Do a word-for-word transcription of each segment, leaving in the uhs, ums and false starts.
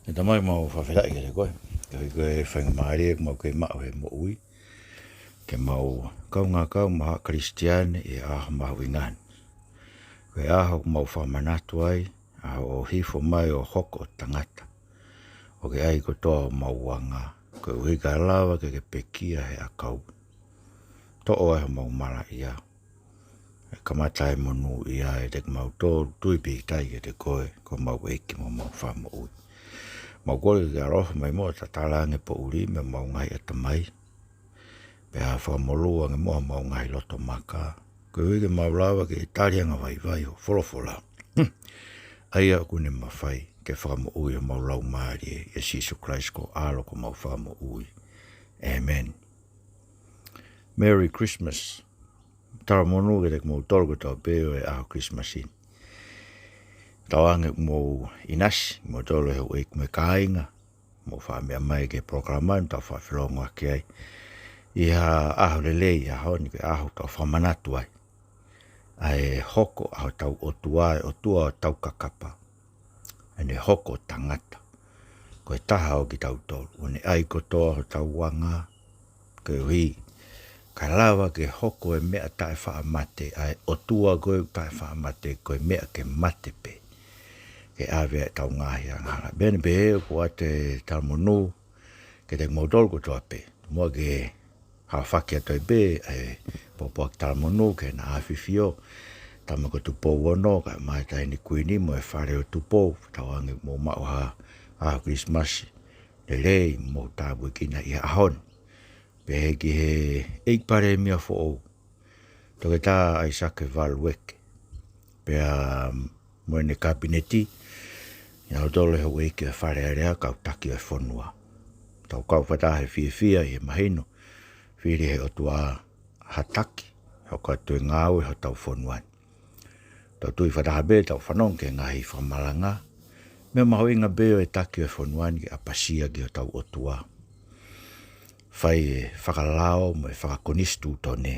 ʻE Tamai, mau fakafetaʻi kiate koe koeʻuhi ko e faingamālie ʻoku mau kei maʻu he moʻui ke mau kaungā kau mo ha Kalisitiane ʻi he ʻaho mahuʻinga ni. Ko e ʻaho ʻoku mau fakamanatu ai ʻa hoʻo hifo mai ʻo hoko ʻo tangata, ʻo ke ʻai kotoa homau anga, koeʻuhi kae lava ke ke pekia he ʻakau. Toʻo ai homau malaʻia, ʻe kamata ai monūʻia ʻiate kimautolu tui pīkitai kiate koe ko homau ʻEiki mo homau Fakamoʻui. Mau kole ke ke ʻaloʻofa mai muʻa ʻo tatala ange poʻuli mei homau ngaahi ʻatamai, pea fakamolū ange muʻa homau ngaahi loto maka, koeʻuhi ke mau lava ke tali anga vaivai hoʻo folofola, ʻa ia ʻoku ne mafai ke fakamoʻui homau laumālie, ʻia Sīsū Kalaisi ko ho ʻAlo ko homau Fakamoʻui. ʻĒmeni. Merry Christmas. Talamonū kiate kimoutolu kotoa pē ʻo e ʻaho Kilisimasi ni. Tauange ʻoku mou ʻinasi, kimoutolu e houʻeiki mo e kāinga, mou faʻa meʻa mai ki he polokalama ni, tau faʻa felōngoaki ai ʻi ha ʻaho lelei ʻi he ʻaho ni, ko e ʻaho ʻoku tau fakamanatu ai ʻa e hoko ʻa hotau ʻOtua, e ʻOtua ʻo hotau kakapa, ʻene hoko ʻo tangata, ko e taha ʻo kitautolu, ʻo ne ʻai kotoa hotau anga, koeʻuhi kae lava ke hoko e meʻa taʻefaʻamate, ʻa e ʻOtua ko ē ʻoku taʻefaʻamate, ko e meʻa ke mate pē, ke ʻave ʻetau ngaahi angahala. Pea ne pehē ʻoku ʻoatu e talamonū kiate kimoutolu kotoa pē. Muʻa ke hafaki atu ai pē ʻa e pōpoaki talamonū ki heʻena ʻAfifio, Tama ko Tupou Ono, kae ʻumaʻā e Taʻahine Kuini mo e Fale ʻo Tupou, tauange mou maʻu ha ʻaho Kilisimasi lelei, mou tāpuekina ʻi he ʻaho ni. Pehē ki he ʻEiki Palēmia foʻou, Toketā ʻAisake Valueke, pea mo ʻene Kapineti, kinautolu e houʻeiki ʻo e Fale Alea, kau taki ʻo e fonua. Tau kau fakataha he fiefia ʻi he mahino, fili ʻe he ʻOtua ha taki, hoko atu e ngāue hotau fonua ni. Tau tui fakataha pē, tau fanongo ki he ngaahi fakamalanga, meʻa mahuʻinga pē ʻo e taki ʻo e fonua ni ke ʻapasia ki hotau ʻOtua, fai e fakalao mo e fakakonisitūtone.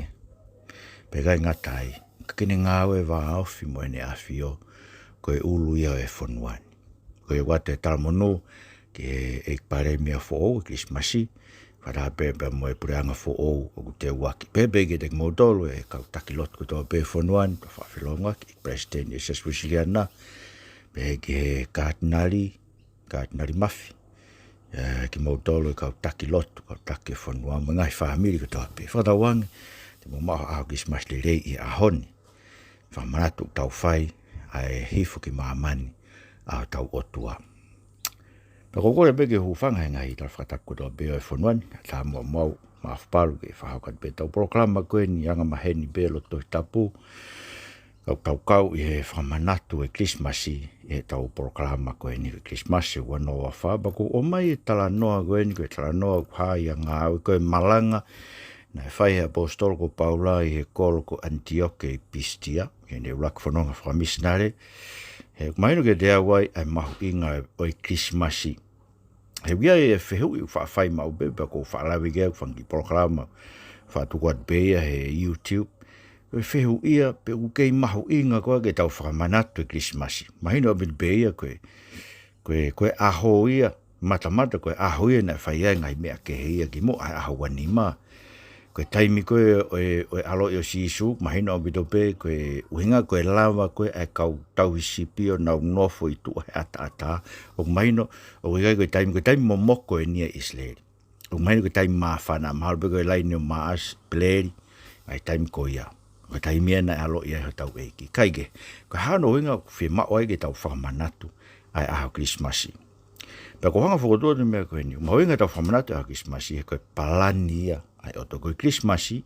Pea ʻikai ngata ai, ka ke ne ngāue vāofi mo ʻEne ʻAfio, ko e ʻulu ia ʻo e fonua ni. Ko ia ʻoku ʻoatu e talamonū ki he ʻEiki Palēmia foʻou ʻi he Kilisimasi, fakataha pē pea mo e puleʻanga foʻou ʻoku teuaki. Pehē pē kiate kimoutolu e kau taki lotu kotoa pē ʻo e fonua ni, tau faʻa felōngoaki, ʻEiki Palesiteni ʻo e Siasi Uēsiliana, pehē ki he Katinali, Katinali Mafi, ʻa kimoutolu e kau taki lotu, kau taki ʻo e fonua, mo e ngaahi fāmili kotoa pē. Fakatauange te mou maʻu ha ʻaho Kilisimasi lelei ʻi he ʻaho ni. Fakamanatu ʻoku tau fai ʻa e hifo ki māmani ʻa hotau ʻOtua. Pea ʻoku ou kole pē ke hūfanga he ngaahi tala fakatapu kotoa pē ʻo e fonua ni, kae ʻatā muʻa mo au, Maʻafu Palu, ke fakahoko atu pē ʻetau polokalama ko eni, angamaheni pē loto Tohi Tapu, kaukau ʻi he fakamanatu e Kilisimasi ʻi heʻetau polokalama ko eni, ko e Kilisimasi ua noa ua fā. Pea ʻoku ou ʻomai e talanoa ko eni, ko e talanoa ʻoku hā ʻi he Ngāue, ko e malanga naʻe fai ʻe he ʻaposetolo ko Paula ʻi he kolo ko ʻAnitioke ʻi Pisitia, ʻi heʻene ʻuluaki fononga fakamisinale. He ʻoku mahino kiate au ai ʻa e mahuʻinga ʻo e Kilisimasi. He ʻoku ʻi ai e fehuʻi ʻoku faʻa fai maʻu pē, pea ʻoku ou faʻa lave ki ai ʻi he fanga kiʻi polokalama faʻa tuku atu pē ia he YouTube. Ko e fehuʻi ia pe ʻoku kei mahuʻinga koā ke tau fakamanatu e Kilisimasi. Mahino ʻaupito pē ia ko e, ko e, ko e ʻaho ia, matamata ko e ʻaho ia naʻe fai ai e ngaahi meʻa kehe ia kimuʻa he ʻaho ua nima. Ko e taimi ko ē ʻo e, ʻo e ʻaloʻi ʻo Sīsū, mahino ʻaupito pē ko e ʻuhinga ko e lava ko ē ʻa e kau tauhi sipi ʻo nau nofo ʻi tuʻa he ʻataʻatā. ʻOku mahino, ʻoku ʻikai ko e taimi, ko e taimi momoko eni ʻa ʻIsileli. ʻOku mahino ko e taimi māfana, mahalo pē ko e laine ʻo Maʻasi, ʻEpeleli, ʻa e taimi ko ia. Ko e taimi ia naʻe ʻaloʻi ai hotau ʻEiki. Kae kehe, ko e hā hono ʻuhinga ʻoku fiemaʻu ai ke tau fakamanatu ʻa e ʻaho Kilisimasi? Pea ʻoku ou hanga ʻo fokotuʻu atu e meʻa ko eni. Mahuʻinga ke tau fakamanatu e ʻaho Kilisimasi, he ko e palani ia ʻa e ʻOtua. Ko e Kilisimasi,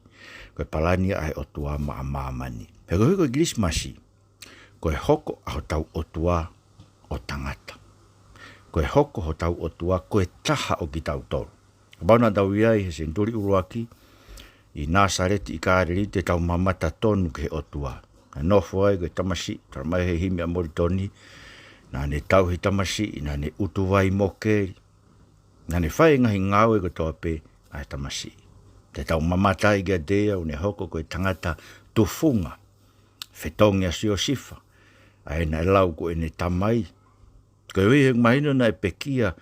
ko e palani ia ʻa e ʻOtua maʻa māmani. Pea koeʻuhi ko e Kilisimasi, ko e hoko ʻa hotau ʻOtua ʻo tangata. Ko e hoko hotau ʻOtua ko e taha ʻo kitautolu. Kapau naʻa tau ʻi ai he senituli ʻuluaki ʻi Nāsaleti ʻi Kāleli, te tau mamata tonu ki he ʻOtua. Naʻe nofo ai ko e tamasiʻi, talamai ʻe he himi ʻa Molitoni, naʻa ne tauhi tamasiʻi, naʻa ne ʻutu vai mo keli, naʻa ne fai e ngaahi ngāue kotoa pē ʻa e tamasiʻi. Te tau mamata ai kiate ia ʻoku ne hoko ko e tangata tufunga, fetongi ʻa Siosifa, ʻa ē naʻe lau ko ʻene tamai, Ko e ʻuhi he mahino naʻe pekia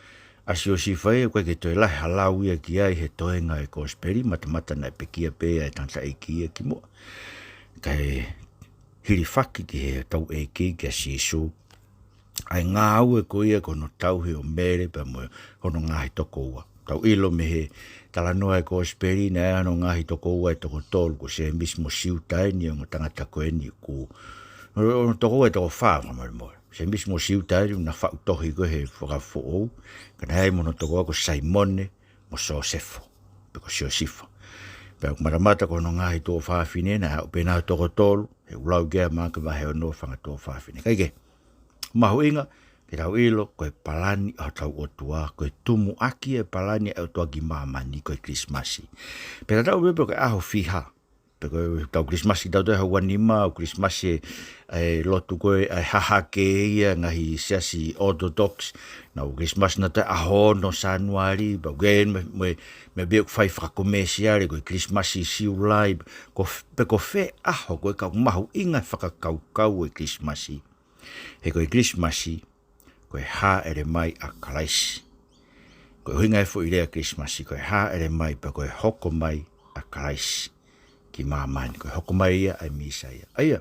ʻa Siosifa ia, ʻoku ʻikai ke toe lahi ha lau ia ki ai he toenga ʻo e Kosipeli, matamata naʻe pekia pē ʻa e tangataʻeiki ia kimuʻa. Kae hilifaki ki he hotau ʻEiki kia Sīsū ʻa e ngāue ko ia ko hono tauhi ʻo Mele pea mo hono ngaahi tokoua. Tau ʻilo mei he talanoa ʻo e Kosipeli naʻe ʻi ai hono ngaahi tokoua ʻe toko tolu, ko Sēmisi mo Siuta eni, ongo tangata ko eni ʻoku, hono tokoua ʻe toko fā, fakamolemole. Sēmisi mo Siuta eni naʻe faʻu tohi ko ē he Fuakava Foʻou, ka naʻe ʻi ai mo hono tokoua ko Saimone mo Siosefa, pe ko Siosifa. Pea ʻoku matamata ko hono ngaahi tuofāfine naʻe aʻu pē ʻo toko tolu, he ʻoku lau ki ai ʻa Maʻake vahe ono, fanga tuofāfine. Kae kehe, mahuʻinga ke tau ʻilo ko e palani ʻa hotau ʻOtua, ko e tumuʻaki ʻo e palani ʻa e ʻOtua ki māmani ko e Kilisimasi. Pea tatau pē pe ko e ʻaho fiha, pe ko ʻetau Kilisimasi kitautolu he ua nima, ʻoku Kilisimasi ʻa e lotu ko ē ʻa e hahake ia ʻa e ngaahi siasi Orthodox, naʻa nau Kilisimasi nautolu he ʻaho ono Sānuali, pea ʻoku ʻi ai mo e, mo e, mo e meʻa pē ʻoku fai fakakomēsiale ko e Kilisimasi Siulai, ko f-, pe ko fē ʻaho ko ē ka ʻoku mahuʻinga e fakakaukau ʻo e Kilisimasi. He ko e Kilisimasi, ko e hāʻele mai ʻa Kalaisi. Ko e ʻuhinga e foʻi lea Kilisimasi, ko e hāʻele mai pea ko e hoko mai ʻa Kalaisi ki māmani, ko e hoko mai ia ʻa e Mīsaia. ʻA ia,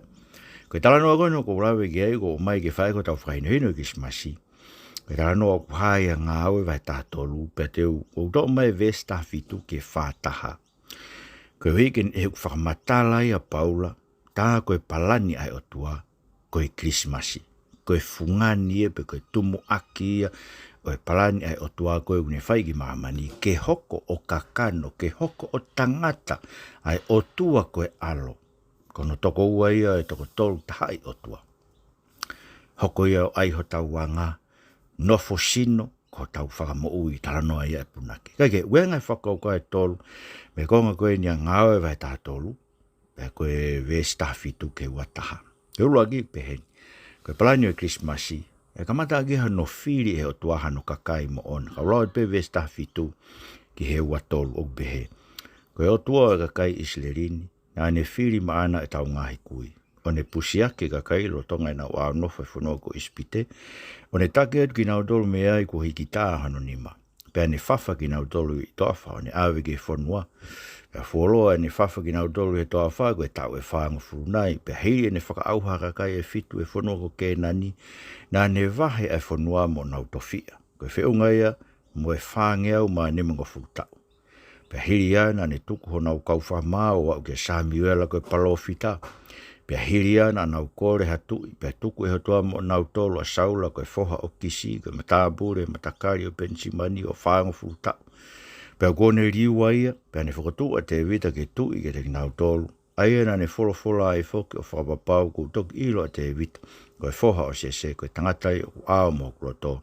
ko e talanoa ko eni ʻoku ou lave ki ai, ʻoku ou ʻomai ke fai ko ʻetau fakahinohino ʻo e Kilisimasi. Ko e talanoa ʻoku hā ia ʻi he Ngāue vahe taha tolu, pea te u, ʻoku ou toʻo mai e veesi taha fitu ki he fā taha. Ko e ʻuhi ke, he ʻoku fakamatala ai ʻa Paula, tā ko e palani ʻa e ʻOtua, ko e Kilisimasi. Ko e fungani ia pe ko e tumuʻaki ia ʻo e palani ʻa e ʻOtua ko ē ʻoku ne fai ki māmani, ke hoko ʻo kakano, ke hoko ʻo tangata ʻa e ʻOtua ko e ʻAlo. Ko hono tokoua ia ʻe toko tolu tahaʻi ʻOtua. Hoko ia ʻo ʻai hotau anga, nofo sino, ko hotau fakamoʻui, talanoa ia ʻa e punake. Kae kehe, ʻoku ʻi ai e ngaahi fakakaukau ʻe tolu mei he konga ko eni ʻa Ngāue vahe taha tolu, pea ko e veesi taha fitu ki he ua taha. Ko e ʻuluaki pehē ni, ko e palani ʻo e Kilisimasi, ʻe kamata ʻaki hono fili ʻe he ʻOtua hano kakai moʻona. Ka u lau atu pē veesi taha fitu ki he ua tolu, ʻoku pehē: Ko e ʻOtua ʻo e kakai ʻIsileli ni, naʻa ne fili maʻana ʻetau ngaahi kui, ʻo ne pusiaki e kakai lolotonga ʻenau ʻaonofo he fonua ko ʻIsipite, ʻo ne taki atu kinautolu mei ai kuo hiki tā hono nima. Pea ne fafa kinautolu ʻi he toafa, ʻo ne ʻave ki he fonua. Pea fuoloa ʻene fafa kinautolu ʻi he toafa, ko e taʻu ʻe fāngofulu nai. Pea hili ʻene fakaʻauha ʻa e kakai ʻe fitu ʻi he fonua ko Kēnani, naʻa ne vahe ʻa e fonua mo ʻenau tofiʻa, ko e feʻunga ia mo e fāngeau mā nimangofulu taʻu. Pea hili ia naʻa ne tuku honau kau fakamaau ʻo aʻu kia Samiuela ko e palōfita. Pea hili ia naʻa nau kole ha tuʻi, pea tuku ʻe he ʻOtua moʻonautolu ʻa Saula ko e foha ʻo Kisi, ko e matāpule ʻo e matakali ʻo Penisimani ʻo fāngofulu taʻu. Pea kuo ne liua ia, pea ne fokotuʻu ʻa Tēvita ke tuʻi kiate kinautolu, ʻa ia naʻa ne folofola ai foki ʻo fakapapau, kuo u toki ʻilo ʻa Tēvita, ko e foha ʻo Sese, ko e tangata ia ʻoku ʻao mo hoku loto,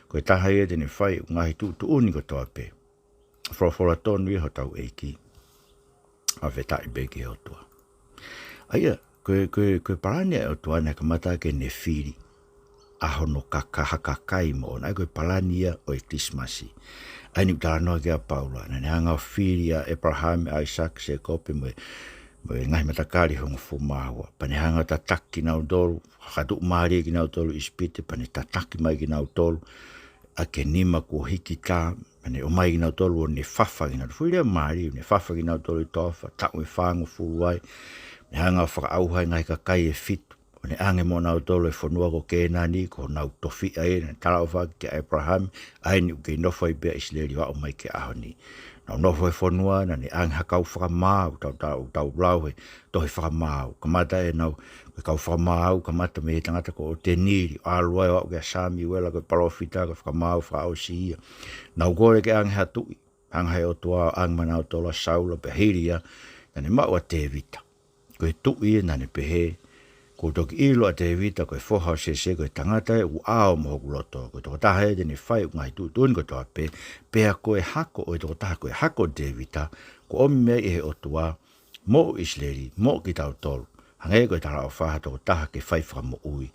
ko e taha ia te ne fai ʻeku ngaahi tuʻutuʻuni kotoa pē. Folofola tonu ia hotau ʻEiki. Fakafetaʻi pē ki he ʻOtua. ʻA ia, ko e, ko e, ko e palani ʻa e ʻOtua naʻe kamata ke ne fili ʻa hono kaka-, ha kakai moʻona, ʻa ia ko e palani ia ʻo e Kilisimasi. ʻA ia ʻoku talanoa ki ai ʻa Paula, naʻa ne hanga ʻo fili ʻa ʻĒpalahame, ʻAisake, Sēkope mo e, mo e ngaahi matakali ʻe hongofulu mā ua. Pea ne hanga ʻo tataki kinautolu, fakatuʻumālie kinautolu ʻi ʻIsipite, pea ne tataki mai kinautolu ʻaki e nima kuo hiki tā, pea ne ʻomai kinautolu ʻo ne fafa kinautolu. Foʻi lea mālie, ne fafa kinautolu ʻi he toafa, taʻu ʻe fāngofulu ai, ne hanga ʻo fakaʻauha e ngaahi kakai ʻe fitu, ʻo ne ʻange moʻonautolu e fonua ko Kēnani, ko honau tofiʻa ia, naʻe talaʻofa ʻaki kia ʻĒpalahame, ʻa eni ʻoku kei nofo ai pē ʻa ʻIsileli ʻo aʻu mai ki he ʻaho ni. Nau nofo he fonua, naʻa ne ʻange ha kau fakamaau, tau, tau, tau lau he tohi Fakamaau. Kamata ʻenau, ko e kau fakamaau, kamata mei he tangata ko ʻOtenili, ʻalu ai ʻo aʻu kia Samiuela ko e palōfita, ko e fakamaau fakaʻosi ia. Nau kole ke ʻange ha tuʻi, hanga ʻe he ʻOtua ʻo ʻange maʻanautolu ʻa Saula, pea hili ia naʻa ne maʻu ʻa Tēvita. Ko e tuʻi ia naʻa ne pehē, kuo u toki ʻilo ʻa Tēvita ko e foha ʻo Sese, ko e tangata ia ʻoku ʻao mo hoku loto, ko e tokotaha ia te ne fai ʻeku ngaahi tuʻutuʻuni kotoa pē. Pea ko e hako ʻo e tokotaha ko e hako ʻo Tēvita, kuo ʻomi mei ai ʻe he ʻOtua moʻo ʻIsileli, moʻo kitautolu, hangē ko e talaʻofa, ha tokotaha ke fai fakamoʻui,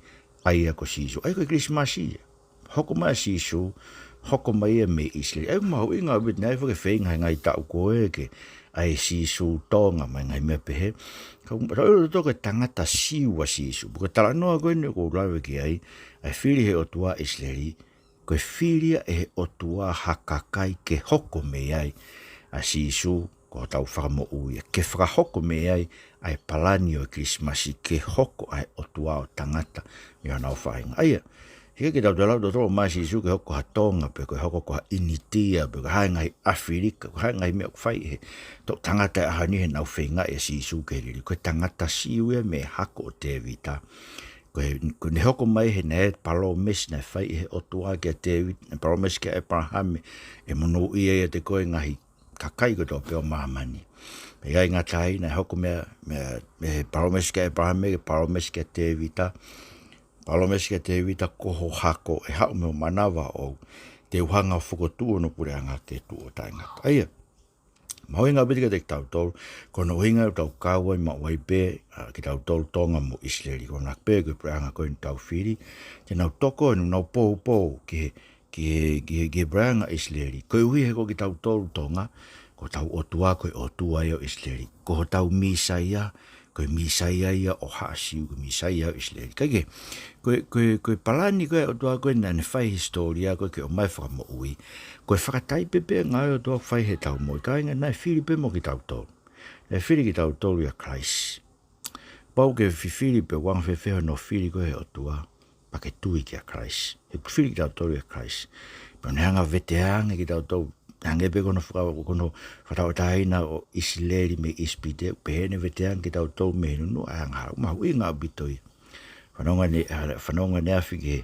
ʻa ia ko Sīsū. ʻA ia ko e Kilisimasi ia. Hoko mai ʻa Sīsū, hoko mai ia mei ʻIsileli. ʻA ia ʻoku mahuʻinga ʻaupito naʻe ʻi ai foki e feinga he ngaahi taʻu ko ē ke ʻai Sīsū Tonga mo e ngaahi meʻa pehē. Ka ʻoku tau ʻilo ʻe tautolu ko e tangata Siu ʻa Sīsū. Pea ko e talanoa ko eni ʻoku ou lave ki ai, ʻa e fili ʻe he ʻOtua ʻa ʻIsileli, ko e fili ia ʻe he ʻOtua ha kakai ke hoko mei ai ʻa Sīsū ko hotau fakamoʻui, ke fakahoko mei ai ʻa e palani ʻo e Kilisimasi, ke hoko ʻa e ʻOtua ʻo tangata mei honau faʻahinga. ʻA ia, ʻikai ke tau toe lau tautolu mai ʻa Sīsū ke hoko ko ha Tonga, pe ko e hoko ko ha ʻInitia, pe ko e hā e ngaahi ʻAfilika, ko e hā e ngaahi meʻa ʻoku fai ʻe he toʻu tangata ʻi he ʻaho ni heʻenau feingaʻi ʻa Sīsū ke liliu. Ko e tangata Siu ia mei he hako ʻo Tēvita. Ko e, ko ʻene hoko mai he naʻe palōmesi naʻe fai ʻe he ʻOtua kia Tēvita, naʻe palōmesi kia ʻĒpalahame, ʻe monūʻia ʻiate koe e ngaahi kakai kotoa pē ʻo māmani. Pea ʻikai ngata ai, naʻe hoko mei, mei, mei he palōmesi kia ʻĒpalahame, ke palōmesi kia Tēvita, palōmesi kia Tēvita, ko ho hako ʻe haʻu mei ho manava ʻoʻou, te u hanga ʻo fokotuʻu hono puleʻanga ke tuʻo taʻengata. ʻA ia, mahuʻinga ʻaupito kiate kitautolu, ko hono ʻuhinga ʻoku tau kau ai maʻu ai pē, ʻa, kitautolu Tonga mo ʻIsileli, ko ʻena pē ko e puleʻanga ko eni ʻoku tau fili, te nau tokoni, nau poupou ki he, ki he, ki he, ki he puleʻanga ʻIsileli. Koeʻuhi he ko kitautolu Tonga, ko hotau ʻOtua, ko e ʻOtua ia ʻo ʻIsileli. Ko hotau Mīsaia, ko e Mīsaia ia ʻo haʻa Siu, ko e Mīsaia ʻo ʻIsileli. Kae kehe, ko e, ko e, ko e palani ko ē ʻa e ʻOtua ko ē naʻa ne fai he hisitōlia ko ē ke ʻomai e fakamoʻui, ko e fakataipe pē ʻa e ngāue ʻa e ʻOtua ʻoku fai heʻetau moʻui. Kāinga, naʻe fili pē mo kitautolu. Naʻe fili kitautolu ʻia Kalaisi. Pau ke fifili pe ʻoku anga fēfē hono fili ko ē ʻe he ʻOtua, pea ke tui kia Kalaisi. He ʻoku fili kitautolu ʻia Kalaisi. Pea ne hanga ʻo veteange kitautolu, hangē pē ko hono faka-, ko hono fakatauʻatāina ʻo ʻIsileli mei ʻIsipite, ʻoku pehē ʻene veteange kitautolu mei he nunuʻa ʻa e angahala. Mahuʻinga ʻaupito ia. Fanongo ʻaneafi, fanongo ʻaneafi ki he,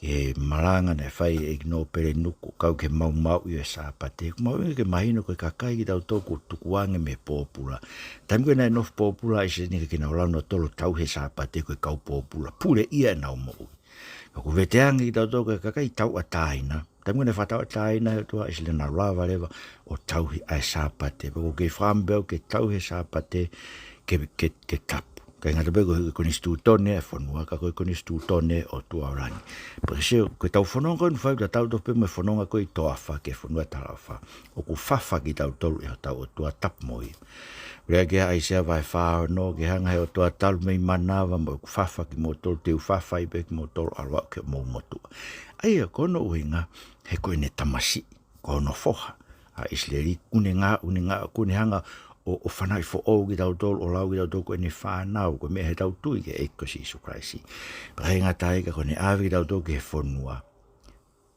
ki he malanga naʻe fai ʻe he ʻEiki Nōpele Nuku, kau ki he maumauʻi ʻo e Sāpate. ʻOku mahuʻinga ke mahino ko e kakai kitautolu kuo tukuange mei he pōpula. Taimi ko ē naʻe nofo pōpula ʻa ʻIsileli, ʻikai ke nau lava nautolu ʻo tauhi e Sāpate, ko e kau pōpula, puleʻia ʻenau moʻui. Ka ʻoku veteange kitautolu ko e kakai tauʻatāina. Taimi ko ē naʻe fakatauʻatāina ʻe he ʻOtua ʻa ʻIsileli, nau lava leva ʻo tauhi ʻa e Sāpate. Pea ʻoku kei fakaʻamu pē ʻoku ke tauhi e Sāpate ke, ke, ke tapu. ʻIkai ngata pē ko e konisitūtone ʻa e fonua, ka ko e konisitūtone ʻo e ʻOtua ʻo langi. Pea ke sio, ko ʻetau fononga ko eni ʻoku fai, tatau tofu pē mo e fononga ko ē ʻi he toafa ki he fonua talaʻofa. ʻOku fafa kitautolu ʻe hotau ʻOtua tapu mo ia. Lea ki ai ʻa ʻAisea vahe fā ono, ke hanga ʻe he ʻOtua ʻo talu mei manava mo ʻeku fafa kimoutolu, te u fafa ai pē kimoutolu, ʻalu ā ke mou motuʻa. ʻA ia, ko hono ʻuhinga, he ko ʻene tamasiʻi, ko hono foha ʻa ʻIsileli, ʻoku ne ngā, ʻoku ne ngā, ʻoku ne hanga ʻo, ʻo fanauʻi foʻou kitautolu, ʻo lau kitautolu ko ʻene fānau, ko e meʻa he ʻetau tui ki he ʻEiki ko Sīsū Kalaisi. Pea ʻikai ngata ai ka ko ʻene ʻave kitautolu ki he fonua.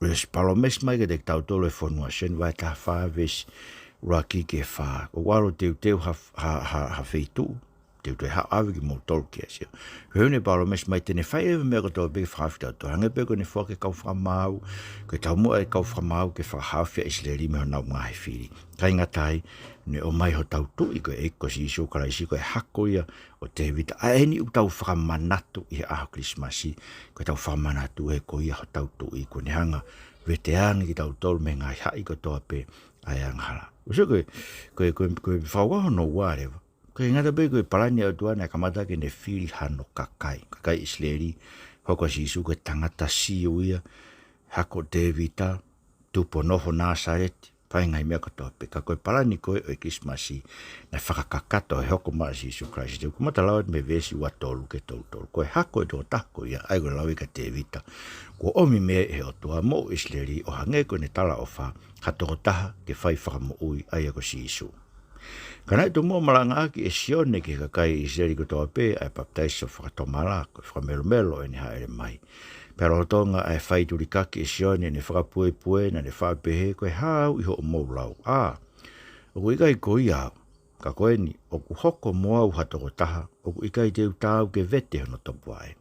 Lesi palōmesi mai kiate kitautolu e fonua, Sione vahe taha fā veesi ʻuluaki ki he fā. Ko au ʻoku teuteu ha, ha, ha, ha feituʻu, te u toe haʻu ʻo ʻave kimoutolu ki ai. Sio. Ko ʻene palōmesi mai te ne fai e meʻa kotoa pē ke fakahaofi kitautolu. Hangē pē ko ʻene foaki e kau fakamaau, ko e taumuʻa e kau fakamaau ke fakahaofi ʻa ʻIsileli mei honau ngaahi fili. ʻIkai ngata ai, ne ʻomai hotau Tuʻi ko e ʻEiki ko Sīsū Kalaisi, ko e hako ia ʻo Tēvita. ʻA eni ʻoku tau fakamanatu ʻi he ʻaho Kilisimasi, ko ʻetau fakamanatu he ko ia hotau Tuʻi, kuo ne hanga ʻo veteange kitautolu mei he ngaahi haʻi kotoa pē ʻa e angahala. Uso ko e, ko e, ko e, ko e fakauaho hono ua leva. ʻIkai ngata pē ko e palani ʻa e ʻOtua naʻe kamata ke ne fili hano kakai, kakai ʻIsileli, hoko ʻa Sīsū ko e tangata Siu ia, hako ʻo Tēvita, tupu ʻo nofo Nāsaleti, fai e ngaahi meʻa kotoa pē. Ka ko e palani ko ē ʻo e Kilisimasi, naʻe fakakakato he hoko mai ʻa Sīsū Kalaisi. Te u kamata lau atu mei he veesi ua tolu ki he tolu tolu. Ko e hako ʻo e tokotaha ko ia, ʻa ia ko e lau ia kia Tēvita, kuo ʻomi mei ai ʻe he ʻOtua moʻo ʻIsileli, ʻo hangē ko ʻene talaʻofa, ha tokotaha ke fai fakamoʻui, ʻa ia ko Sīsū. Ka naʻe tomuʻa malangaʻaki ʻe Sione ki he kakai ʻIsileli kotoa pē ʻa e papitaiso fakatomala, ko e fakamelomelo ʻo ʻene hāʻele mai. Pea lolotonga ʻa e faitulikaki ʻe Sione ʻene fakapuepue, naʻa ne faʻa pehē, ko e hā au ʻi hoʻomou lau? ʻĀ, ʻoku ʻikai ko ia au, ka ko eni, ʻoku hoko mo au ha tokotaha, ʻoku ʻikai te u taau ke vete hono topuvaʻe.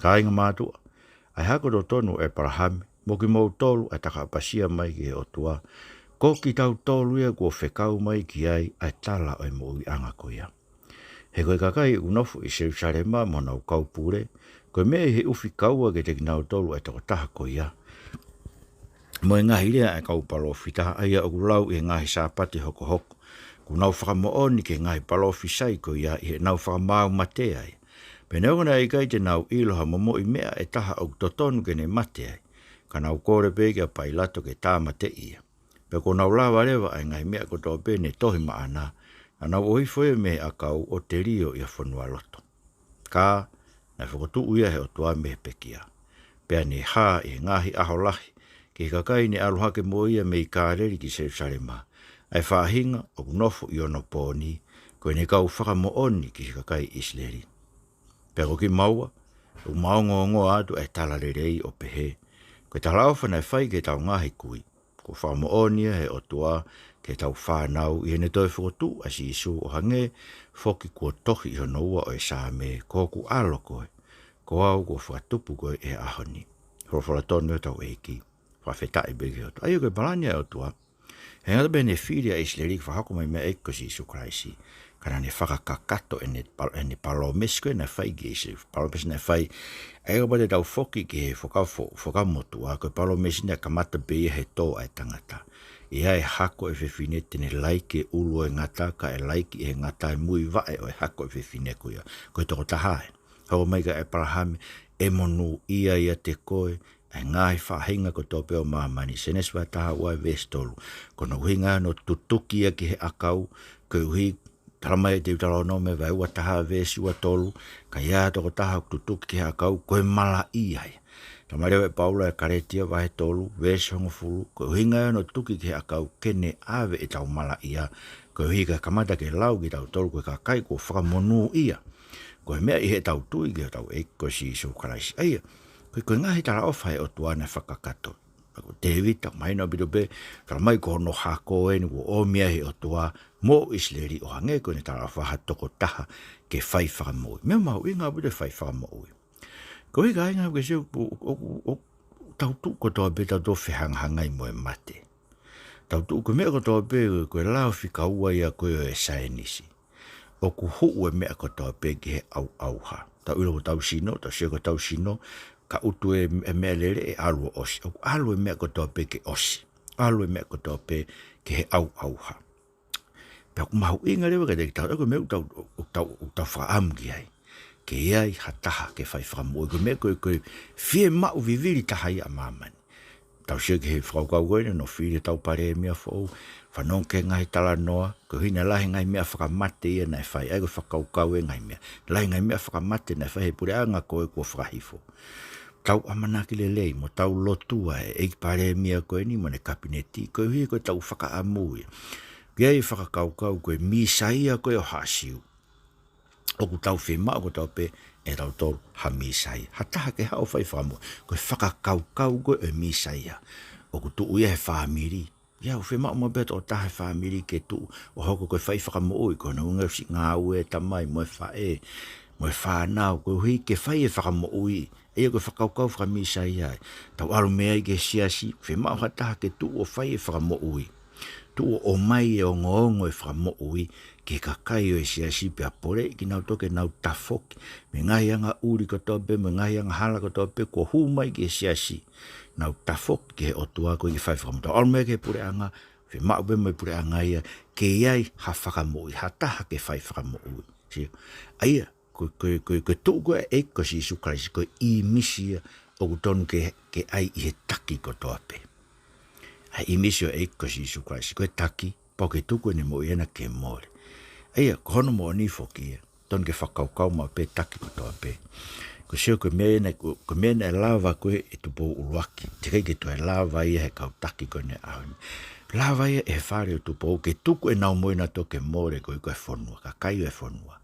Kāinga mātuʻa, ʻa e hako totonu ʻo ʻĒpalahame, mo kimoutolu ʻa e takaʻapasia mai ki he ʻOtua, ko kitautolu ia kuo fekau mai ki ai ʻa e tala ʻo e moʻuiʻanga ko ia. He ko e kakai ʻoku nofo ʻi Selusalema mo honau kau pule, ko e meʻa ʻi he ʻufi kaua kiate kinautolu ʻa e tokotaha ko ia, mo e ngaahi lea ʻa e kau palōfita, ʻa ia ʻoku lau ʻi he ngaahi Sāpate hokohoko, kuo nau fakamoʻoni ki he ngaahi palōfisai ko ia ʻi heʻenau fakamaau mate ai. Pea neongo naʻe ʻikai te nau ʻilo ha momoʻi meʻa ʻe taha ʻoku totonu ke ne mate ai, ka nau kole pē kia Pailato ke tāmateʻi ia. Pea kuo nau lava leva ʻa e ngaahi meʻa kotoa pē ne tohi maʻana, naʻa nau ʻohifo ia mei he ʻakau ʻo telio ʻi ha fonualoto. Ka naʻe fokotuʻu ia ʻe he ʻOtua mei he pekia. Pea ne hā ʻi he ngaahi ʻaho lahi ki he kakai ne ʻalu hake mo ia mei Kāleli ki Selusalema ʻa e faʻahinga ʻoku nofo ʻi onopōni, ko ʻene kau fakamoʻoni ki he kakai ʻIsileli. Pea ko kimaua, ʻoku ma ongoongoa atu ʻa e tala lelei ʻo pehē, ko e talaʻofa naʻe fai ki heʻetau ngaahi kui, kuo fakamoʻoni ia ʻe he ʻOtua ki heʻetau fānau ʻi heʻene toe fokotuʻu ʻa Sīsū, ʻo hangē foki kuo tohi ʻi hono ua ʻo e Saame, ko hoku ʻAlo koe, ko au kuo fakatupu koe ʻi he ʻaho ni. Folofola tonu ʻa hotau ʻEiki. Fakafetaʻi pē ki he ʻOtua. ʻA ia ko e palani ʻa e ʻOtua, he ʻikai ngata pē heʻene fili ʻa ʻIsileli ke fakahoko mai meia ʻEiki ko Sīsū Kalaisi, ka naʻa ne fakakakato ʻene pal-, ʻene palōmesi ko ē naʻe fai ki ʻIsileli, palōmesi naʻe fai. ʻA ia kapau te tau foki ki he Fuakava Fo-, Fuakava Motuʻa, ko e palōmesi naʻe kamata pē ia he tō ʻa e tangata. ʻE ʻi ai e hako ʻo e fefine te ne laiki e ʻulu ʻo e ngata, kae laiki ʻe he ngata e muivaʻe ʻo e hako ʻo e fefine ko ia. Ko e tokotaha ē. Hoko mai kia ʻĒpalahame, ʻe monūʻia ʻiate koe ʻa e ngaahi faʻahinga kotoa pē ʻo māmani, Sēnesi vahe taha ua veesi tolu. Ko hono ʻuhinga ia hono tutuki ia ki he ʻakau, koeʻuhi, talamai ʻe Teutalōnome vahe ua taha veesi ua tolu, ka ʻi ai ha tokotaha ʻoku tutuki ki he ʻakau, ko e malaʻia ia. Talamai leva ʻe Paula ʻi he Kalētia vahe tolu veesi hongofulu, ko e ʻuhinga ia hono tuki ki he ʻakau ke ne ʻave ʻetau malaʻia, koeʻuhi ka kamata ke lau kitautolu ko e kakai kuo fakamonūʻia ko e meʻa ʻi heʻetau tui ki hotau ʻEiki ko Sīsū Kalaisi. ʻA ia, ko e, ko e ngaahi talaʻofa ʻa e ʻOtua naʻe fakakakato. Ko Tēvita, mahino ʻaupito pē, talamai ko hono hako eni kuo ʻomi ia ʻe he ʻOtua mo ʻIsileli ʻo hangē ko ʻene talaʻofa ha tokotaha ke fai fakamoʻui. Meʻa mahuʻinga ʻaupito e fai fakamoʻui. Ko e kāinga ke sio ʻoku, ʻoku, ʻoku tau tuʻu kotoa pē tau toe fehangahangai mo e mate. Tau tuʻu ko e meʻa kotoa pē ko e lao fika ua ia ko ē ʻo e saienisi. ʻOku huʻu e meʻa kotoa pē ki he ʻauʻauha. Tau ʻilo ko hotau sino, tau sio ko hotau sino, ka ʻutu e, e meʻalele ʻe ʻalu ʻo ʻosi. ʻOku ʻalu e meʻa kotoa pē ke ʻosi. ʻAlu e meʻa kotoa pē ki he ʻauʻauha. Pea ʻoku mahuʻinga leva kiate kitautolu, ko e meʻa ʻoku tau, ʻoku tau, ʻoku tau fakaʻamu ki ai. Ke ʻi ai ha taha ke fai fakamoʻui, ko e meʻa ko ē, ko e fiemaʻu vivili taha ia ʻa māmani. Tau sio ki he fakakaukau ko eni, hono fili hotau palēmia foʻou, fanongo ki he ngaahi talanoa, koeʻuhi naʻe lahi e ngaahi meʻa fakamate ia naʻe fai, ʻa ia ko e fakakaukau e ngaahi meʻa. Lahi e ngaahi meʻa fakamate naʻe fai he puleʻanga ko ē kuo fakahifo. Tau ʻamanaki lelei mo tau lotua e ʻEiki Palēmia ko eni mo ʻene kapineti, koeʻuhi ko ʻetau fakaʻamu ia. Ke ʻi ai e fakakaukau ko e Mīsaia ko ē ʻo Haʻa Siu. ʻOku tau fiemaʻu kotoa pē ʻe tautolu ha Mīsaia. Ha taha ke haʻu ʻo fai fakamoʻui. Ko e fakakaukau ko ē ʻo e Mīsaia. ʻOku tuʻu ia he fāmili. ʻIo, ʻoku fiemaʻu maʻu pē ha tokotaha he fāmili ke tuʻu ʻo hoko ko e fai fakamoʻui, ko hono ʻuhinga ʻoku siʻi ngāue e tamai mo e faʻē, mo e fānau, koeʻuhi ke fai e fakamoʻui. ʻA ia ko e fakakaukau faka-Mīsaia ia. Tau ʻalu mei ai ki he siasi, fiemaʻu ha taha ke tuʻu ʻo fai e fakamoʻui. Tuʻu ʻo ʻomai e ongoongo e fakamoʻui ki he kakai ʻo e siasi pea poleʻi kinautolu ke nau tafoki mei he ngaahi angaʻuli kotoa pē, mei he ngaahi angahala kotoa pē, kuo hū mai ki he siasi. Nau tafoki ki he ʻOtua koeʻuhi ke fai fakamoʻui. Tau ʻalu mei ai ki he puleʻanga, fiemaʻu pē mo e puleʻanga ia, ke ʻi ai ha fakamoʻui, ha taha ke fai fakamoʻui. Sio? ʻA ia, ko, ko, ko, ko e tuʻu ko ē ʻa e ʻEiki ko Sīsū Kalaisi, ko e ʻīmisi ia ʻoku tonu ke, ke ʻai ʻi he taki kotoa pē. ʻA e ʻīmisi ʻo e ʻEiki ko Sīsū Kalaisi, ko e taki, pau ke tuku ʻene moʻui ʻana ke mole. ʻA ia, ko hono moʻoni foki ia, tonu ke fakakaukau maʻu pē taki kotoa pē. Ko e sio ko e meʻa ena, ko, ko e meʻa naʻe lava ko ē ʻe Tupou ʻUluaki, teʻeki ai ke toe lava ia he kau taki ko eni ʻaho ni. Lava ia ʻe he fale ʻo Tupou ke tuku ʻenau moʻui ʻanautolu ke mole koeʻuhi ko e fonua, kakai ʻo e fonua.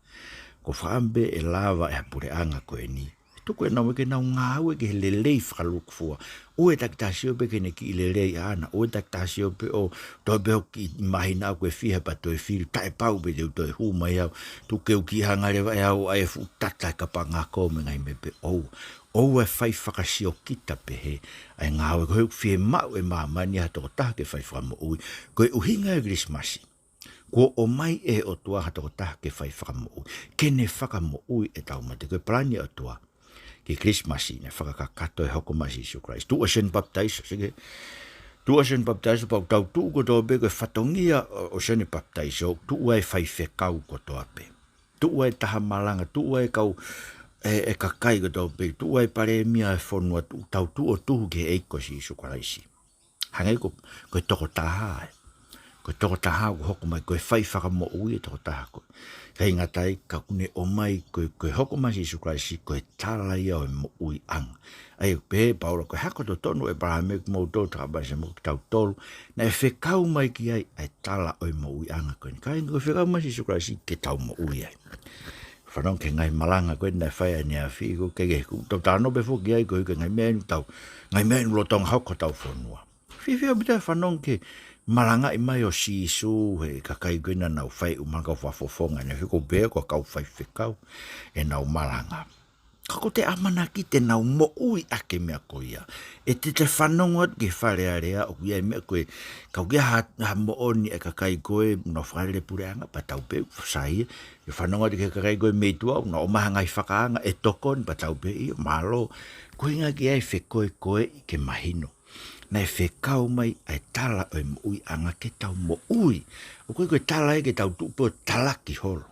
Ko e fakaʻamu pē ʻe lava ʻe ha puleʻanga ko eni, ʻe tuku ʻenau moʻui ke nau ngāue ki he lelei fakalūkufua. ʻOua ʻe takitaha sio pē ki heʻene kiʻi lelei ʻaʻana, ʻoua ʻe takitaha sio pē ʻo toe pē ʻo kiʻi mahino ko e fiha pea toe fili, taʻepau pē te u toe hū mai au, tuku ke u kiʻi hanga leva ʻe au ʻo ʻai e fuʻu tata e kapangako mo e ngaahi meʻa pehē. ʻOua, ʻoua ʻe fai fakasiokita pehē ʻa e ngāue. Ko e fiemaʻu ʻe māmani ha tokotaha ke fai fakamoʻui. Ko e ʻuhinga e Kilisimasi. Kuo ʻomai ʻe he ʻOtua ha tokotaha ke fai fakamoʻui, ke ne fakamoʻui ʻetau mate. Ko e palani ʻa e ʻOtua ki he Kilisimasi naʻe fakakakato e hoko mai ʻa Sīsū Kalaisi. Tuʻu ʻa Sione Papitaiso, sio ki he tuʻu ʻa Sione Papitaiso, pea ʻoku tau tuʻu kotoa pē ko e fatongia ʻo, ʻo Sione Papitaiso, tuʻu ai e faifekau kotoa pē. Tuʻu ai e taha malanga, tuʻu ai e kau ʻe, ʻe kakai kotoa pē, tuʻu ai palēmia e fonua, tuʻu, tau tuʻu ʻo tuhu ki he ʻEiki ko Sīsū Kalaisi. Hangē ko, ko e tokotaha ē. Ko e tokotaha ʻoku hoko mai, ko e fai fakamoʻui e tokotaha ko ē. ʻIkai ngata ai, ka ʻoku ne ʻomai ko e, ko e hoko mai Sīsū Kalaisi, ko e tala ia ʻo e moʻuiʻanga. ʻA ia ʻoku pehē ʻe Paula, ko e hako totonu ʻo ʻĒpalahame, kimoutolu, takapanese mo kitautolu, naʻe fekau mai ki ai ʻa e tala ʻo e moʻuiʻanga ko eni. Kāinga, ko e fekau mai Sīsū Kalaisi ke tau moʻui ai. Fanongo ki he ngaahi malanga ko ē naʻe fai ʻaneafi, ko e kei ke ku tau talanoa pē foki ai ko e ngaahi meʻa ʻoku tau, ngaahi meʻa ʻoku lolotonga hoko hotau fonua. Fiefia ʻaupito e fanongo ki he malangaʻi mai ʻo Sīsū he kakai ko ē naʻa nau fai ʻū malanga, kau fakafofonga ʻaneafi, ʻoku ou pehē ko e kau faifekau ʻenau malanga. Ka ko ʻete ʻamanaki te nau moʻui ʻaki e meʻa ko ia. ʻE te, te fanongo atu ki he Fale Alea, ʻoku ʻi ai e meʻa ko ē, ka ʻoku ʻi ai ha, ha moʻoni ʻa e kakai ko ē naʻa nau fakalele puleʻanga, pea tau pehē ʻoku sai ia. ʻE fanongo atu ki he kakai ko ē mei tuʻa, naʻa nau ʻomai ha ngaahi fakaanga ʻe tokoni, pea tau pehē ʻio, mālō. Ko e ʻuhinga ke ʻai e fekoekoeʻi ke mahino. Naʻe fekau mai ʻa e tala ʻo e moʻuiʻanga ke tau moʻui. ʻOku ʻikai ko e tala ia ke tau tuʻu pē ʻo talaki holo.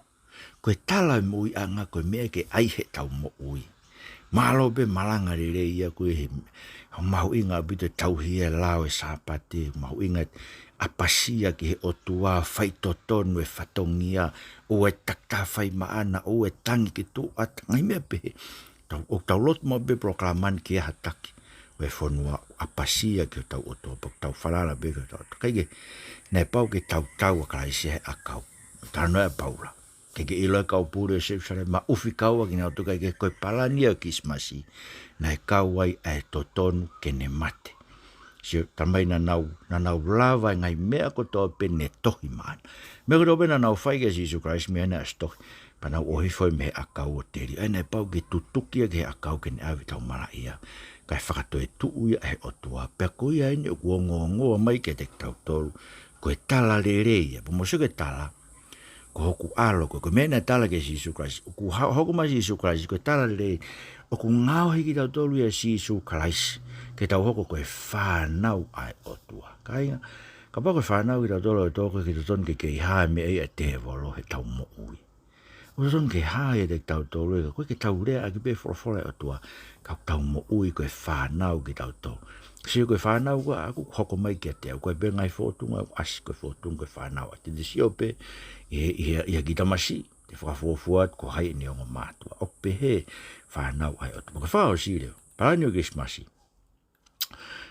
Ko e tala ʻo e moʻuiʻanga ko e meʻa ke ʻai heʻetau moʻui. Mālō pē malanga lelei ia ko ē, he mahuʻinga ʻaupito e tauhi e lao ʻo e Sāpate, mahuʻinga e ʻapasia ki he ʻOtua, faitotonu e fatongia, ʻoua e takitaha fai maʻana, ʻoua e tangi ki tuʻa, ngaahi meʻa pehē. Tau, ʻoku tau lotu maʻu pē polokalama ni ki ha taki ʻo e fonua, ʻapasia ki hotau ʻOtua, pea tau falala pē ki hotau ʻOtua. Kae kehe, naʻe pau ke tau tau ʻa Kalaisi he ʻakau. Talanoa ʻa Paula. Ke ke ʻilo ʻe kau pule ʻo Selusalema, ʻufi kau ʻa kinautolu, kae kehe ko e palani ʻo e Kilisimasi, naʻe kau ai ʻa e totonu ke ne mate. Sio, talamai naʻa nau, naʻa nau lava e ngaahi meʻa kotoa pē ne tohi maʻana. Meʻa kotoa pē naʻa nau fai kia Sīsū Kalaisi mei heʻene ʻasi tohi. Pea nau ʻohifo ia mei he ʻakau ʻo teli. ʻA ia naʻe pau ke tutuki ia ki he ʻakau ke ne ʻave ʻetau malaʻia. Kae fakatoetuʻu ia ʻe he ʻOtua. Pea ko ia eni ʻoku ongoongoa mai kiate kitautolu. Ko e tala lelei ia. Pea mou sio ki he tala. Ko hoku ʻAlo, ko, ko e meʻa naʻe tala kia Sīsū Kalaisi. ʻOku ha-, hoko mai Sīsū Kalaisi, ko e tala lelei. ʻOku ngaohi kitautolu ʻia Sīsū Kalaisi ke tau hoko ko e fānau ʻa e ʻOtua. Kāinga, kapau ko e fānau kitautolu ʻa e ʻOtua, ʻoku ʻikai totonu ke kei hā e meʻa ia ʻa e tēvolo heʻetau moʻui. ʻOku totonu ke hā ia ʻiate kitautolu, ʻikai ko e ke tau lea ʻaki pē folofola ʻa e ʻOtua, ka ʻoku tau moʻui ko e fānau kitautolu. Sio, ko e fānau ko ē ʻaʻaku, ʻoku hoko mai kiate au, ʻoku ʻikai pē ngaahi fōtunga ʻoku ʻasi, ko e fōtunga ko e fānau. ʻA ia te te sio pē ʻi he, ʻi he, ʻi he kiʻi tamasiʻi, te fakafuofua atu ko hai ʻene ongo mātuʻa. ʻOku pehē fānau ʻa e ʻOtua. Ko e fakaʻosi leva, palani ʻo e Kilisimasi.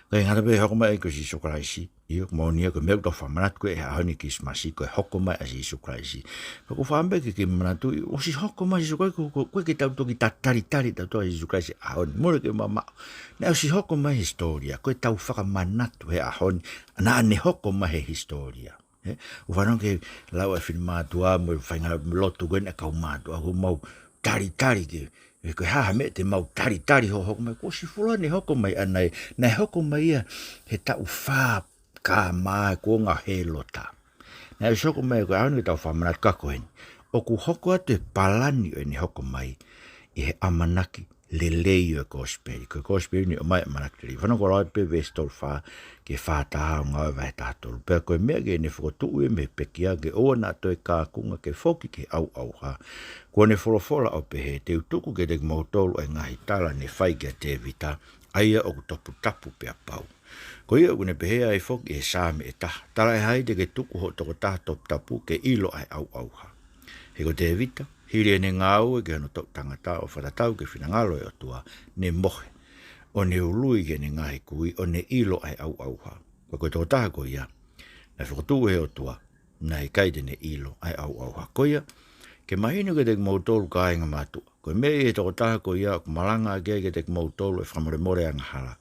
Ko e ngata pē hoko mai ko Sīsū Kalaisi, ʻio, moʻoni ia ko e meʻa ʻoku tau fakamanatu ko ē he ʻaho ni Kilisimasi, ko e hoko mai ʻa Sīsū Kalaisi. Ka ʻoku ou fakaʻamu pē ke, ke manatuʻi, ʻosi hoko mai Sīsū Kalaisi, ko, ko, ko e ke tau toki tatalitali tautolu ʻa Sīsū Kalaisi he ʻaho ni. Mole ke mamaʻo. Naʻe ʻosi hoko mai he hisitōlia, ko ʻetau fakamanatu he ʻaho ni, naʻa ne hoko mai he hisitōlia. Ē, ʻoku ou fanongo ki he lau ʻa e finemātuʻa mo e faʻahinga lotu ko ē ʻa e kau mātuʻa, ʻoku mau talitali ki he, ē, ko e hā ha meʻa te mau talitali hoʻo hoko mai, kuo ʻosi fuoloa ʻene hoko mai ʻana ē, naʻe hoko mai ia he taʻu fā K M, kuonga ʻo Hēlota. Naʻe ʻosi hoko mai, ko e ʻaho ni ke tau fakamanatu ka ko eni. ʻOku hoko atu e palani ʻo ʻene hoko mai ʻi he ʻamanaki lelei ʻo e kosipeli. Ko e kosipeli ni ʻoku ʻomai ʻamanaki lelei. Fanongo, lau pē veesi tolu fā ki he fā taha ʻo Ngāue vahe taha tolu. Pea ko e meʻa ke ne fokotuʻu ia mei he pekia, ke ʻoua naʻa toe kākunga ke foki ki he ʻauʻauha. Kuo ne folofola ʻo pehē, te u tuku kiate kimoutolu ʻa e ngaahi tala ne fai kia Tēvita, ʻa ia ʻoku toputapu pea pau. Ko ia ʻoku ne pehē ai foki ʻi he Saame ʻe taha, talaʻehai te ke tuku hoʻo tokotaha toputapu ke ʻilo ʻa e ʻauʻauha. He ko Tēvita, hili ʻene ngāue ki hono toʻu tangata ʻo fakatatau ki he finangalo ʻo e ʻOtua, ne mohe, ʻo ne ului ki heʻene ngaahi kui, ʻo ne ʻilo ʻa e ʻauʻauha. Pea ko e tokotaha ko ia naʻe fokotuʻu ʻe he ʻOtua, naʻe ʻikai te ne ʻilo ʻa e ʻauʻauha. Ko ia, ke mahino kiate kimoutolu kāinga mātuʻa, ko e meʻa ʻi he tokotaha ko ia ʻoku malanga ʻaki ai kiate kimoutolu e fakamolemole angahala.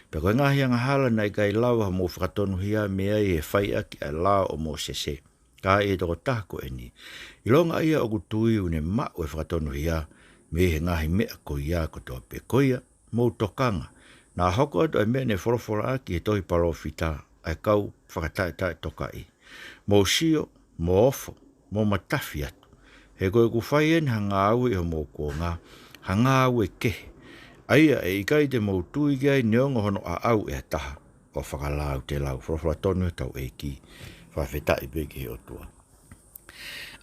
Pea ko e ngaahi angahala naʻe ʻikai lava hoʻomou fakatonuhia mei ai he fai ʻaki ʻa e lao ʻo Mōsese. Ka ʻi he tokotaha ko eni, ʻilonga ia ʻoku tui ʻoku ne maʻu e fakatonuhia mei he ngaahi meʻa ko ia kotoa pē. Ko ia, mou tokanga, naʻa hoko atu ʻa e meʻa ne folofola ʻaki ʻe he tohi palōfita ʻa e kau fakataʻetaʻetokaʻi. Mou sio, mou ofo, mou matafi atu. He ko ʻeku fai eni ha ngāue ʻi homou kuonga, ha ngāue kehe, ʻa ia ʻe ʻikai te mou tui ki ai neongo hono ʻaʻau ʻe ha taha, ʻo fakalautelau. Folofola tonu ʻa hotau ʻEiki. Fakafetaʻi pē ki he ʻOtua.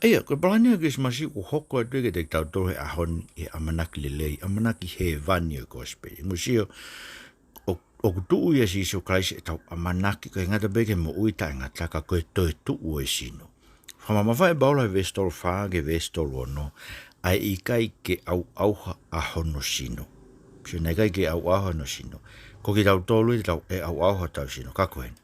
ʻA ia, ko e palani ʻo e Kilisimasi ʻoku hoko atu ia kiate kitautolu he ʻaho ni ʻi he ʻamanaki lelei, ʻamanaki hēvani ʻo e kosipeli. Mou sio, ʻo, ʻoku tuʻu ʻia Sīsū Kalaisi ʻetau ʻamanaki, ʻikai ngata pē ki he moʻui taʻengata ka ko e toetuʻu ʻo e sino. Fakamamafaʻi ʻe Paula he veesi tolu fā ki he veesi tolu ono, ʻa e ʻikai ke ʻauʻauha ʻa hono sino. Sio, naʻe ʻikai ke ʻauʻauha hono sino. Ko kitautolu ʻe tau, ʻe ʻauʻauha hotau sino, ka ko eni.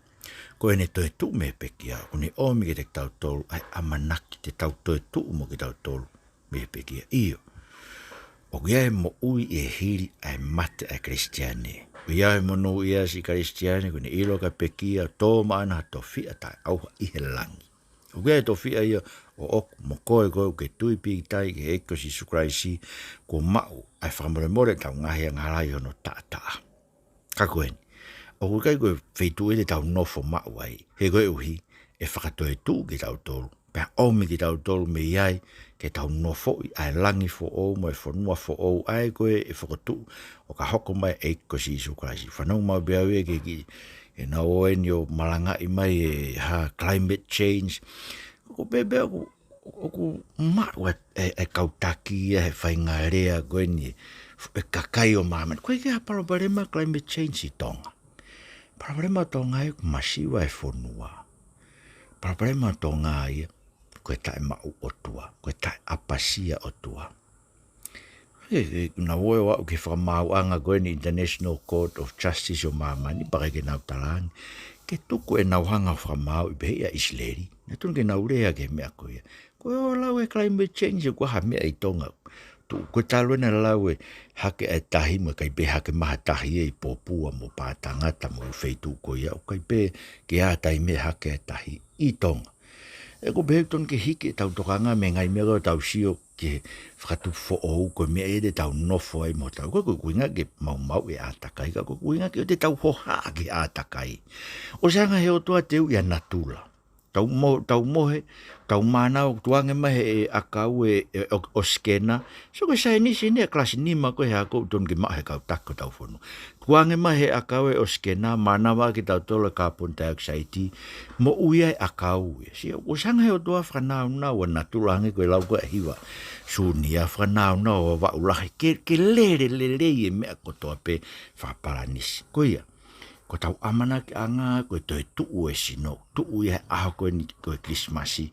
Ko ʻene toetuʻu mei he pekia, ʻoku ne ʻomi kiate kitautolu ʻa e ʻamanaki te tau toetuʻu mo kitautolu mei he pekia. ʻIo. ʻOku ʻi ai e moʻui ʻi he hili ʻa e mate ʻa e Kalisitiane. ʻOku ʻi ai e monūʻia siʻi Kalisitiane, ʻoku ne ʻilo ʻoku ʻikai pekia, tō maʻana ha tofiʻa taʻeʻauha ʻi he langi. ʻOku ʻi ai e tofiʻa ia ʻoʻoku mo koe, koe ʻoku ke tui pīkitai ki he ʻEiki ko Sīsū Kalaisi, kuo maʻu ʻa e fakamolemole ʻetau ngaahi angahala ʻi hono taʻataʻa. Ka ko eni, ʻoku ʻikai ko e feituʻu ia te tau nofo maʻu ai, he koeʻuhi ʻe fakatoetuʻu kitautolu, pea ʻomi kitautolu mei ai ke tau nofoʻi ʻa e langi foʻou mo e fonua foʻou, ʻa ia ko ē ʻe fokotuʻu ʻo ka hoko mai e ʻEiki ko Sīsū Kalaisi. Fanongo maʻu pē au ia ki he kiʻi, ʻenau ō eni ʻo malangaʻi mai e hā climate change. Ko e pehē pē ʻoku, ʻoku maʻu e, e, e kau taki ia he faʻahinga lea ko eni, e kakai ʻo māmani. ʻOku ʻikai ke ʻi ai ha palopalema climate change ʻi Tonga. Palopalema ʻo Tonga ia ʻoku masiva e fonua. Palopalema ʻo Tonga ia ko e taʻemaʻu ʻOtua, ko e taʻeʻapasia ʻOtua. He, he, naʻa nau ō ʻo aʻu ki he fakamaauʻanga ko eni International Court of Justice ʻo māmani, pea ʻikai ke nau talaange ke tuku ʻenau hanga ʻo fakamaauʻi pehē ʻa ʻIsileli. Naʻe tonu ke nau lea ki he meʻa ko ia. Ko e ō ʻo lau e climate change ʻoku ʻi ai ha meʻa ʻi Tonga. Tuʻu, ko e talu ena lau e hake e tahi mo e ʻikai pē hake mai ha tahi ʻi Popua mo Pātangata mo e feituʻu ko ia, ʻoku ʻikai pē ke ʻi ai ha taimi ʻe hake e tahi ʻi Tonga. ʻE, ʻoku pehē ʻoku tonu ke hiki ʻetau tokanga mei he ngaahi meʻa ko ē ʻoku tau sio ki he fakatupu foʻou, ko e meʻa ia te tau nofo ai mo tau. Ko e, ko e ʻuhinga ke maumauʻi e ʻātakai, ka ko e ʻuhinga ke ʻoua te tau hohaʻa ki he ʻātakai. ʻOsi hanga he ʻOtua ʻo teuʻi ʻa natula. Tau mo-, tau mohe, tau mānava, tuku ange mai he ʻakau e, e, ʻo, ʻosikena. So ko e saienisi eni e kalasi nima ko ē he ako ʻoku tonu ke maʻu he kau taki ʻo hotau fonua. Tuku ange mai he ʻakau e ʻosikena, mānava kitautolu e carbon dioxide, moʻui ai e ʻakau ia. Sio, ʻosi hanga he ʻOtua ʻo fakanaunau ʻa natula, hangē ko e lau ko ē ʻa Hiva Sūnia, fakanaunau ʻa Vavaʻu Lahi, ke, ke lele lelei e meʻa kotoa pē fakapalanisi. Ko ia, ko ʻetau ʻamanakiʻanga ko e toetuʻu ʻo e sino, tuʻu ia he ʻaho ko eni ko e Kilisimasi,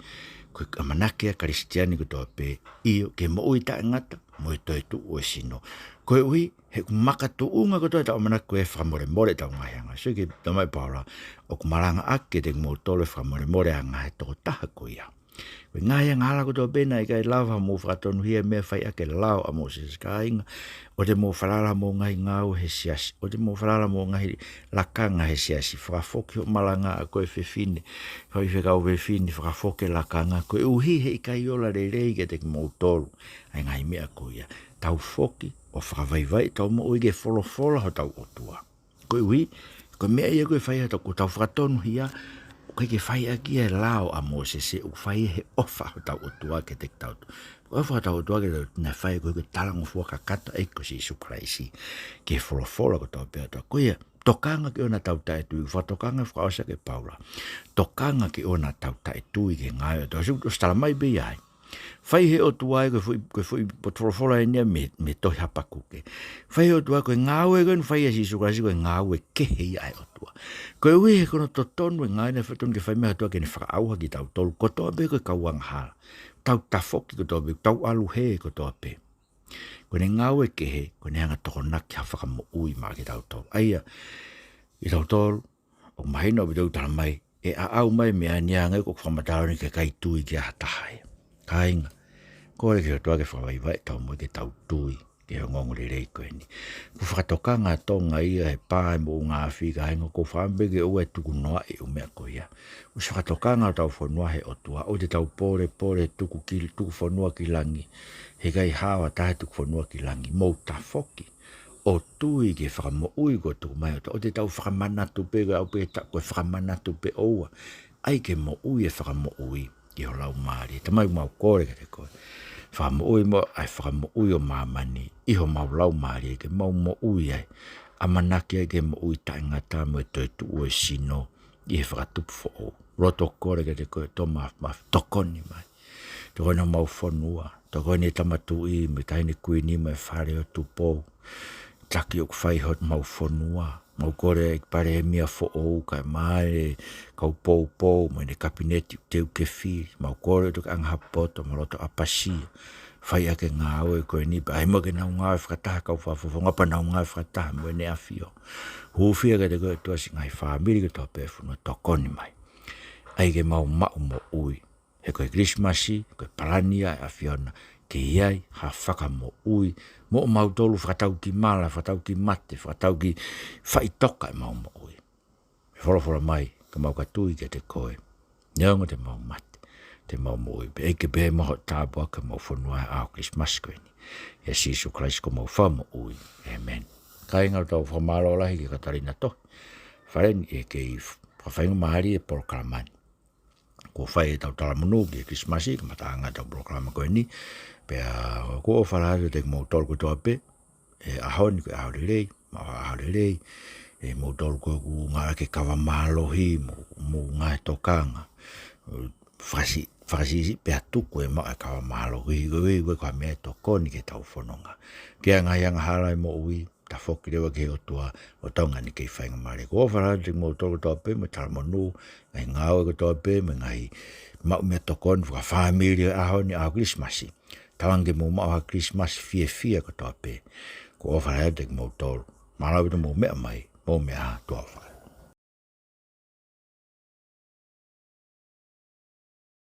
ko e ʻamanaki ʻa e Kalisitiane kotoa pē, ʻio, ki he moʻui taʻengata mo e toetuʻu ʻo e sino. Koeʻuhi, he ʻoku makatuʻunga kotoa ʻetau ʻamanaki ko e fakamolemole ʻetau ngaahi angahala. Sio ki he talamai ʻe Paula, ʻoku malangaʻaki kiate kimoutolu e fakamolemole ʻa e angahala ʻa e tokotaha ko ia. Ko e ngaahi angahala kotoa pē naʻe ʻikai lava ke mou fakatonuhia, meʻa fai ʻaki e lao ʻa Mōsese, kāinga. ʻOua te mou falala ki homou ngaahi ngāue he siasi. ʻOua te mou falala ki homou ngaahi lakanga he siasi. Fakafoki hoʻo malanga, ʻa koe fefine, faifekau fefine, fakafoki e lakanga, koeʻuhi he ʻikai ola lelei kiate kimoutolu ʻa e ngaahi meʻa ko ia. Tau foki ʻo fakavaivai ʻetau moʻui ki he folofola ʻa hotau ʻOtua. Koeʻuhi, ko e meʻa ia ko ē ʻoku fai ʻaki hotau, ko ʻetau fakatonuhia, ʻoku ʻikai ke fai ʻaki ia e lao ʻa Mōsese, ʻoku fai ia he ʻofa ʻa hotau ʻOtua kiate kitautolu. Ko e ʻofa ʻa hotau ʻOtua kiate kitautolu naʻe fai koeʻuhi ko e talangofua kakato ʻa e ʻEiki ko Sīsū Kalaisi ki he folofola kotoa pē ʻa e ʻOtua. Ko ia, tokanga ke ʻoua naʻa tau taʻetui, fakatokanga fakaʻosi ʻa Paula. Tokanga ke ʻoua naʻa tau taʻetui ki he ngāue ʻa e ʻOtua. Sio, ʻosi talamai pē ia ai. Fai he ʻOtua ia, ko e foʻi, ko e foʻi potu folofola eni ia mei, mei he tohi Hapakuke. Fai he ʻOtua, ko e ngāue ko eni naʻe fai ʻe Sīsū Kalaisi, ko e ngāue kehe ia ʻa e ʻOtua. Koeʻuhi he ko hono totonu e ngāue naʻe totonu ke fai mei he ʻOtua ke ne fakaʻauha kitautolu kotoa pē ko e kau angahala. Tau tafoki kotoa pē, tau ʻalu hē kotoa pē. Ko ʻene ngāue kehe, ko ʻene hanga ʻo tokonaki ha fakamoʻui maʻa kitautolu. ʻA ia, ʻi tautolu, ʻoku mahino ʻaupito ʻoku talamai, ʻe aʻau mai e meʻa ni hangē ko e fakamatala ni ki he ʻikai tui ki ha taha ia. Kāinga, kole ki he ʻOtua ke fakavaivai ʻetau moʻui ke tau tui ki he ongoongolelei ko eni. Ko e fakatokanga ʻa Tonga ia he pā e moʻunga afi, kāinga, ʻoku ou fakaʻamu pē ke ʻoua ʻe tukunoaʻi e ʻū meʻa ko ia. ʻOsi fakatokanga hotau fonua he ʻOtua, ʻoua te tau pōlepole tuku ki, tuku fonua ki langi. He ʻikai hao ha taha ʻe tuku fonua ki langi. Mou tafoki ʻo tui ki he fakamoʻui kuo tuku mai ʻe he ʻOtua. ʻOua te tau fakamanatu pē ko e ʻaupito, ko e fakamanatu pē, ʻoua. ʻAi ke moʻui e fakamoʻui ʻi ho laumālie. Tamai, mau kole kiate koe, fakamoʻui muʻa ʻa e fakamoʻui ʻo māmani ʻi homau laumālie, ke mau moʻui ai, ʻamanaki ai ki he moʻui taʻengata mo e toetuʻu ʻo e sino ʻi he fakatupu foʻou. Loto kole kiate koe, tō mafimafi, tokoni mai. Tokoni homau fonua, tokoni e Tama Tuʻi mo e Taʻahine Kuini mo e Fale ʻo Tupou. Taki ʻoku fai homau fonua. Mau kole ʻEiki Palēmia foʻou kae ʻumaʻā e kau poupou mo ʻene kapineti ʻoku teu ke fili. Mau kole ʻOtua ke ʻange ha poto mo loto ʻapasia. Fai ʻaki e ngāue ko eni pea ʻai mo ke nau ngāue fakataha kau fakafofonga pea nau ngāue fakataha mo ʻEne ʻAfio. Hūfia kiate koe ʻOtua siʻi ngaahi fāmili kotoa pē ʻo e fonua, tokoni mai. ʻAi ke mau maʻu moʻui. He ko e Kilisimasi, ko e palani ia ʻa e ʻAfiona, ke ʻi ai ha fakamoʻui, mo mautolu fakatau ki mala, fakatau ki mate, fakatau ki faʻitoka ʻemau moʻui. Folofola mai, ka mau ka tui kiate koe. Neongo te mau mate, te mau moʻui. Pea ʻEiki pē mo ho tāpuaki ki homau fonua he ʻaho Kilisimasi ko eni. ʻIa Sīsū Kalaisi ko homau Fakamoʻui. ʻĒmeni. Kāinga, ʻoku tau fakamālō lahi ki he Katalina Tohi. Fale ni ʻe kei fakafaingamālie e polokalama ni. Kuo fai ʻetau talamonū ki he Kilisimasi, kamataʻanga ʻetau polokalama ko eni. Pea ʻoku ou ʻofa lahi atu kiate kimoutolu kotoa pē, he ʻaho ni ko e ʻaho lelei, maʻu ha ʻaho lelei, ʻe moutolu ko ē ʻoku ngāueʻaki e kava mālohi, mo, mo ngaahi tokanga. Fakasi-, fakasiʻisiʻi pea tuku e maʻu e kava mālohi, ko e, ko e, ko e meʻa ʻe tokoni ki heʻetau fononga. Ki he ngaahi angahala ʻo e moʻui, tafoki leva ki he ʻOtua, ʻo tau ngaahi kei faingamālie. ʻOku ou ʻofa lahi atu kiate kimoutolu kotoa pē, mo e talamonū, ngaahi ngāue kotoa pē, mo e ngaahi maʻu meʻatokoni fakafāmili ʻo e ʻaho ni, ʻaho Kilisimasi. Tauange ke mou maʻu ha Kilisimasi fiefia kotoa pē. ʻOku ou ʻofa lahi atu kiate kimoutolu. Mālō ʻaupito hoʻomou meʻa mai, mou meʻa ā, tuʻa ʻofa.